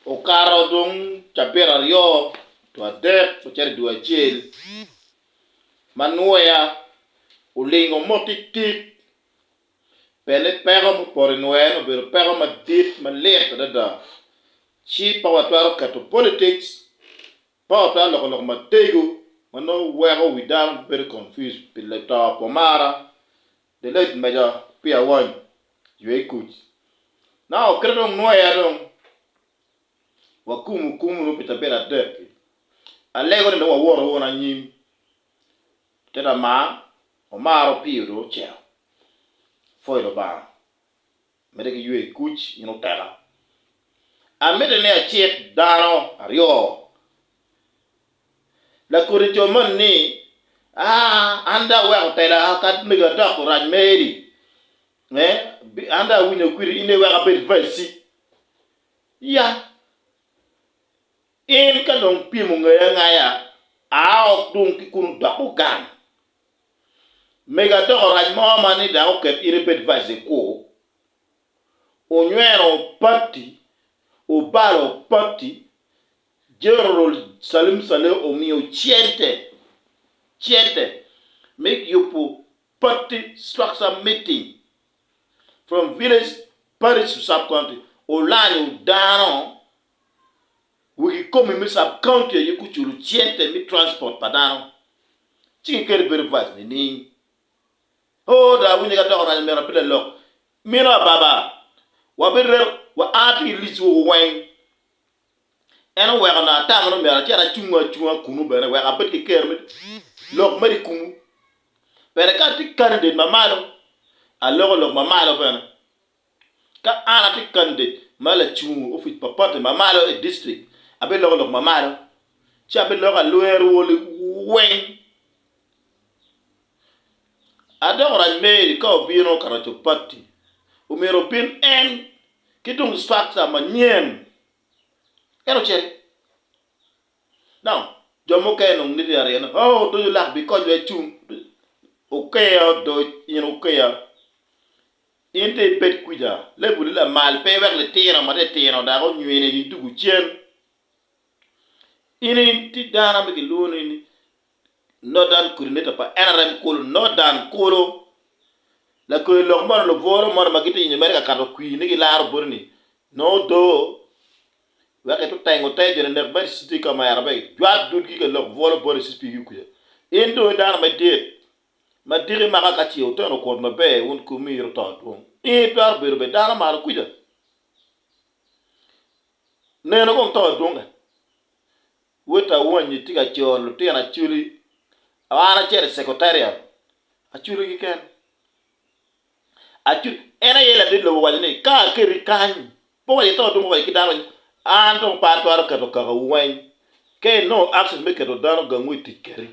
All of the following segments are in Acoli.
Okato dong cabit aryo twadek ocito i dwe acel ma nwoya olingo mot tiktik pien ni peko mupoto i nwoya-ni obedo peko madit malit adada ci pe watwero keto politics pe watwero loko lok matego ma nongo weko wi dano bedo confused pi to pa omara The late Major Peter Awany ywe kuc. Now kite dong nwoya dong wakumu kumunu pi cabit adek-ki. Alego ni dong wawoto wunu anyim. Tet amar, omaro Opio dong ocito. Pwoyo Lubanga. Medde ki ywe kuc in oteka. Amito ni acik dano aryo. Lakodi co moni ni, Aa, an dong aweko tela ka mego adok orac meri. Eh, an dong awinyo kwiri in iweko abed vaci. Ya, in ka dong pyem ongeya angaya, aa ok dong ki kunu dok ogang. Mego adoko rac mo ma ni dok oket in ibed vice ikur, onyweno pati, obalo pati, General Salim Saleh omiyo cente, cente me yubo party structure meeting from village, parish to sub county, olanyo dano Wegi komi me sub county aye guculo cente me transport pa dano ci gikelo bedo vice nining? Oo dong awinyo ka doko rac omyero abed lalok mino ababa wabireto wa a ki i lic woko weng en oweko nongo atamo ni myero acit acung acunga kunu bene wek abed ki kero me lok mere i kumu bene ka atye candidate ma malo aloko lok ma malo bene. Ka an atye candidate ma lacung opic pa party ma malo i district, abiloko lok ma malo ci abiloko alwero liweng. Adoko rac Mary ka obino ka roco party, omyero obin en ki dong structure manyen en ociti. Now, jo mukene dong gitye ka ryene, oh odoco lak bikonywa ecung, okeya odoc in okeya. In dong ibed kwica, lebuli lamal, pe iwek litino matitino dok onywene idwogo cen. In itye dano ma kilwongo ni Northern Coordinator pa NRM kulu, Northern kulu. Lakwe lok moni, lubworo moni ma gitye inyo mere ka kato kwir ni gilaro boti ni nongo doo wek ito tengo te joni nek mere CCTV camera bene jwat dudgi ka lok bwolo boti CCTV kuca. In dong i dano madit. Ma diki maka ka ce wuteno kwot maber, wun ki omiro to dwong. In itwero bedo bene dano malo kwica. Neno kong to dwong en. Wot awanyi tye ka coro lutino acoli. An acito i secretariat, acoli keken. Acoli, en aye ladit lobo owaco ni ka aketi kany, pe owaco to dwong owaco ki dano ni an dong pe atwero keto kakawu weng. Ka inongo access me keto dano gangwu i tic keti.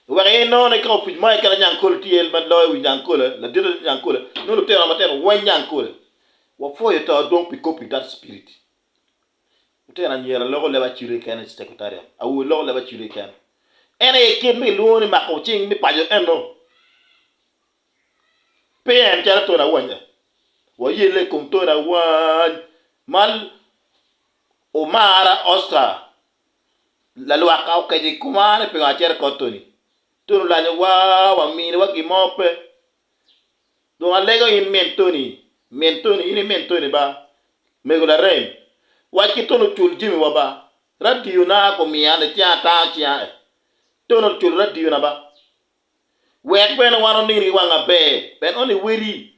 Wek inongo ni ka opic mo keken Anyankole tye iye ma loyo wi Nyankole, ladit me Nyankole, nongo lutino matino weng Nyankole. Wapwoyo to dong pi coping that spirit. Lutino anyira loko leb acoli keken i secretariat, awobe loko leb acoli keken. En aye kit ma kilwongo ni mako cing me paco eno. Pe en calo toni awanya. Wayelle i kom toni awany ma omara Oscar Lalwakka okeco i koma ni pingo acito i kot Tony. Tony olanyo wa wa miniwa gin mo pe. Dong alego in min Tony, min Tony, in imin Tony ba, mego larem. Wac ki Tony ocul jami wa ba. Radio na gumiya ni cinga atango cinga e. Tony ocul radio na ba. Wek bene wan onin ki wang aber, ben only weri.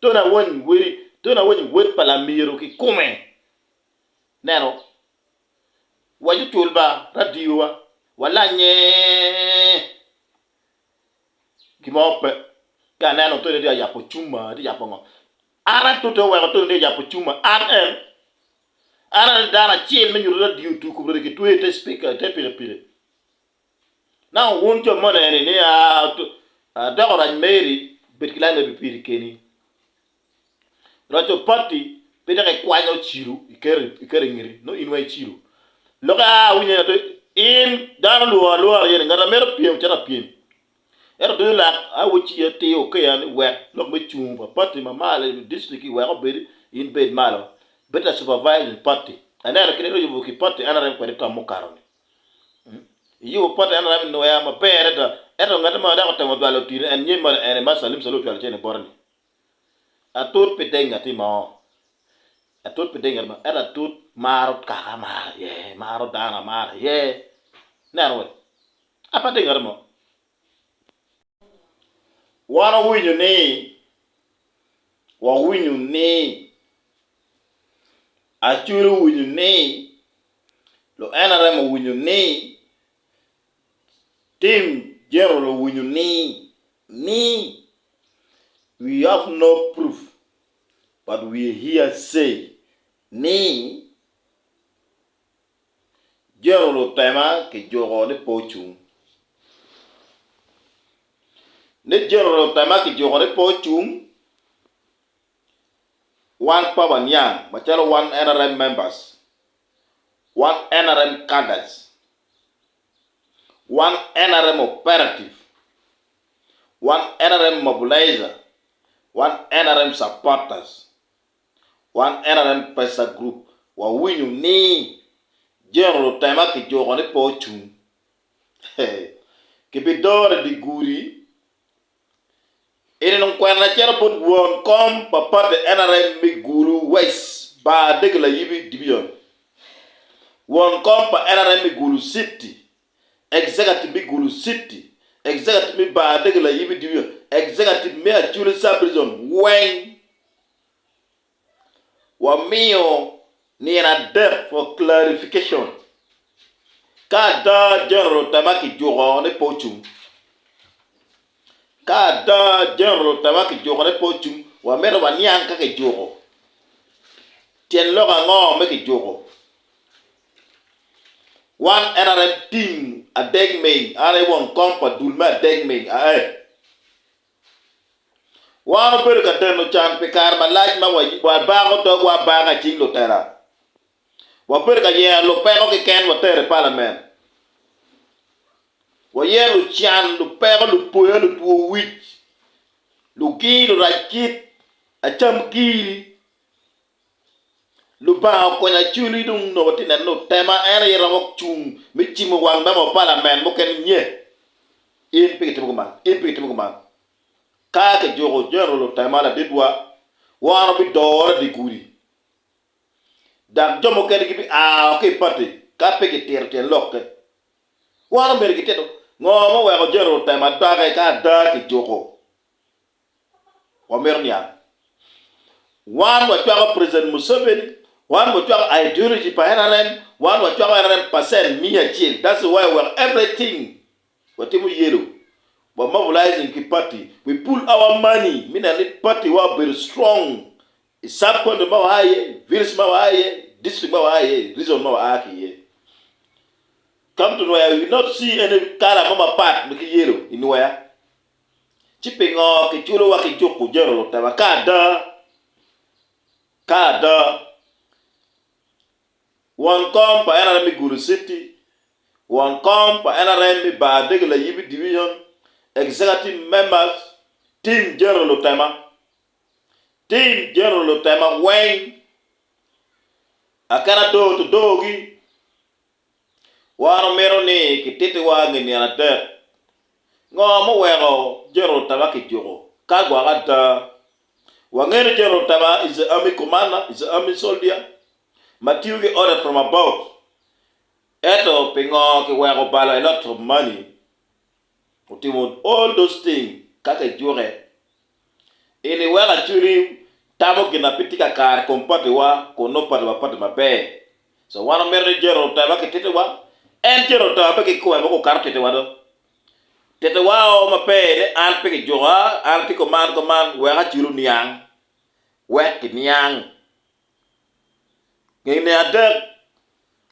Tony awony weri, Tony awony wod pa lamiro kikome. Neno, Waco cul ba radiowa walanye gin mo pe. Ka aneno Tony tye ka yabo cuma, tye ka yabo ngo. An atute oweko Tony tye ka yabo cuma, an en. An ane dano acel me nyuto radio tuko obedo kitweyo i te speaker, i te pikipiki. Now wun jo moni eni ni adoko rac meri bed ki lain me piri keni. Roco pati pe dok ikwanyo cilo iketo i ngeti nongo in weng icilo. Lok a awinyo ni in dano lwor alwora aye ni ngat a mito pyem cito apyem. Ento ducu lak awoci atir okeya ni wek lok me cungo pa pati ma malo i district wek obed in bed malo. Better supervising party. Aneno kit ma iyubo ki party NRM kwede tam mukato-ni. Iyubo party NRM i nweya maber adada ento ngat mo dok otemo dwalo tine en nyim malo ene ma Salim Saleh ocwalo cene bote-ni. Atut pe deng ngati mo. Atut pe deng ngati mo ento atut maro kaka maro aye, maro dano maro aye. Ineno we? A pe deng ngati mo. Wan owinyo ni, wawinyo ni, Acholi owinyo ni, lu NRM owinyo ni, Team General owinyo ni, ni we have no proof but we hear say ni General otema kijuko ni pe ocung. Ni General otema kijuko ni pe ocung, wan pe waniang macalo wan NRM members, wan NRM cadres, wan NRM operative, wan NRM mobilizer, wan NRM supporters. Wan NRM Pesa Group wawinyo ni General Otema kijuko ni pe ocung. Kibidoro i dye gudi. Eni dong kwena cito bot won kom pa pati NRM me Gulu West Bar Dege Layibi Division, won kom pa NRM me Gulu City, Executive me Gulu City, Executive me Bar Dege Layibi Division, Executive me Acholi Sub-Region weng. Wamiyo nino adek for clarification ka ada General Otema kijuko ni pe ocung. Ka ada General Otema kijuko ni pe ocung, wamito waniang ka kijuko. Tyen lok ango me kijuko? Wan NRM team adek ming, an aye won kom pa dul me adek ming ae. Wan wabedo ka deno can pi kare malac ma wabako dogwa abaka i cing lutela. Wabedo ka yero lupeko keken watero i palament. Wayero lucan, lupeko, lupoya, lutwo wic, lugir, lurac kit, acam giri. Lubanga okonyo Acholi dong onongo watye neno ni otema en aye romo cung me cimo wang member of parliament mukene nye in pe kitimo kuman in pe kitimo kuman ka kijuko General Otema laditwa wan wabidore i dye gudi dok jo mukene gibi a ki i party ka pe kitito tyen lokke wan omyero kitito ngo ma oweko General Otema doke ka ada kijuko Wamito niang. Wan wacwako President Museveni, wan wacwako ideology pa NRM, wan wacwako NRM percent miya acel. That's why wek everything watimo yellow, wa mobilizing ki party, we pull our money me neno ni party wa obedo strong i sub county ma waa iye, village ma waa iye, district ma waa iye, region ma waa ki iye. Come to Nwoya, you will not see any color mo mapat ki yellow i Nwoya. Ci pingo kiculowa ki juko General Otema ka ada ka ada won kom pa NRM i Gulu City, won kom pa NRM i Bar Dege Layibi Division, Executive Members, Team General Otema, Team General Otema weng akena doo to doogi. Wan omito ni kititiwa nge nino adek. Ngo muweko General Otema kijuko? Ka gwok ada, wangeyo ni General Otema is a army commander, is a army soldier ma tiyo ki order from above. Ento pingo kiweko balo a lot of money, otimo all those things ka kijuke? Eni weko Acholi tamo gin ma pe tye kakare i kom patiwa kun nongo patiwa pati maber. So wan wamito ni General Otema kititiwa. En General Otema pe kikome mogo okato titiwa do. Titiwa o maber ni an pe kijuka, an atye kuman kuman wek Acholi oniang. Wek kiniang. Nge nino adek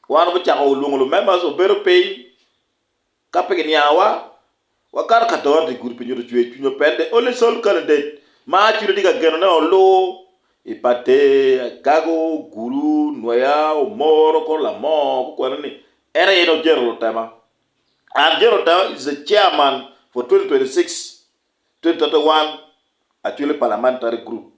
wan wabicako lwongo lumembers obedo piny. Ka pe giniangowa, wakato ka doro i dye gudi pi nyuto cwer cwinywa pien the only sole candidate ma Acholi tye ka genone olur i Pate, Agago, Gulu, Nweya, Omoro, kor Lamoo, gukwene ni en aye dong General Otema. And General Otema is the chairman for 2026-2031 Acholi Parliamentary Group.